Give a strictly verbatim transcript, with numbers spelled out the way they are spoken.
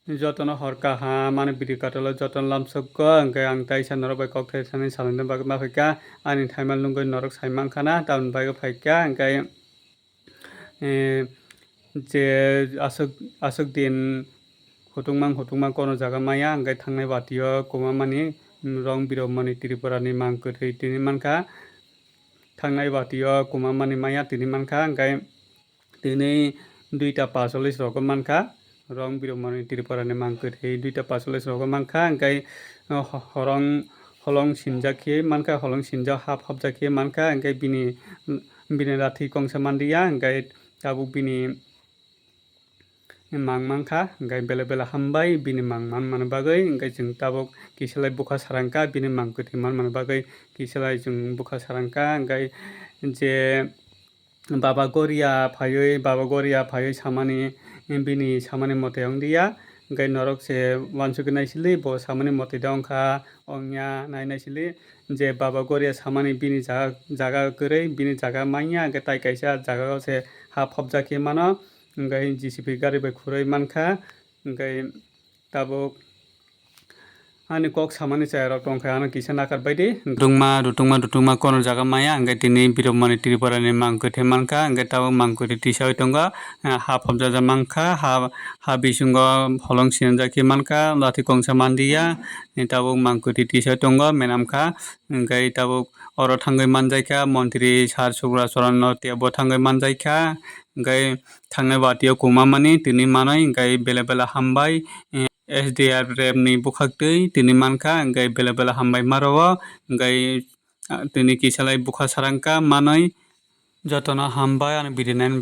Jotono hor kaham, ani video katalo jotono lamsokgo, hwnkhe ang taisa norok bai kok thai sanai salai bagwi ma phaikha, ani thaimal nungwi norok sai mankha na, tamoni bagwi phaikha, hwnkhe, eh, je aswk, aswk din hutungma hutungma kono jaga maya, hwnkhe thangnai watio kwmamani, rong birokmani Tripurani mang kwthwi tini mankha, thangnai watio kwmamani maya tini mankha, hwnkhe tini duita pasolis rogo mankha, rong birokmani Tripurani mang kwthwi duita pasolis rogo mankha, hwnkhe, uh, ho-, horong holong sinjak khe mankha, holong sinjak hap hapjak khe mankha, hwnkhe bini, bini lathi kongsa manliya, hwnkhe tabuk bini mang mankha, hwnkhe belai belai hambai bini mang manmani bagwi, hwnkhe chwng tabuk kisalai bwkha sarangkha bini mang kwthwi manmani bagwi, kisalai chwng bwkha sarangkha, hwnkhe je, Baba Goria phaiwi, Baba Goria phaiwi samani, bini samani mote wngya. Hwnkhe norok se uansukgwi naisili, bo samani mote da wngkha, wngya nai naisili. Je Baba Goria samani bini jaga, jaga kwrwi, bini jaga manya, hwnkhe tai kaisa jaga o se ha phobjak khe mano. Hwnkhe J C B gari bai khurwi mankha. Hwnkhe tabuk ani kok samani chayarok tongkha, ano kisa nakar baidi. Rutungma, rutungma, rutungma kono jaga maya, hwnkhe tini birokmani Tripurani mang kwthwi mankha, hwnkhe tabuk mang kwthwi tisawi tongo, ha phobjajak mankha, ha, ha bisingo holong sinijak khe mankha, lathi kongsa manliya, tabuk mang kwthwi tisawi tongo, menamkha, hwnkhe tabuk oro thangwi manjaikha, montri sar Subra Charan no tebo thangwi manjaikha, hwnkhe thangnai watio kwmamani tini manwi, hwnkhe belai belai hambai. S D R rep ni bwkhaktwi tini mankha, hwnkhe belai belai hambai ma rwo, hwnkhe, ah, tini kisalai bwkha sarangkha manwi. Jotono hambai ani video naina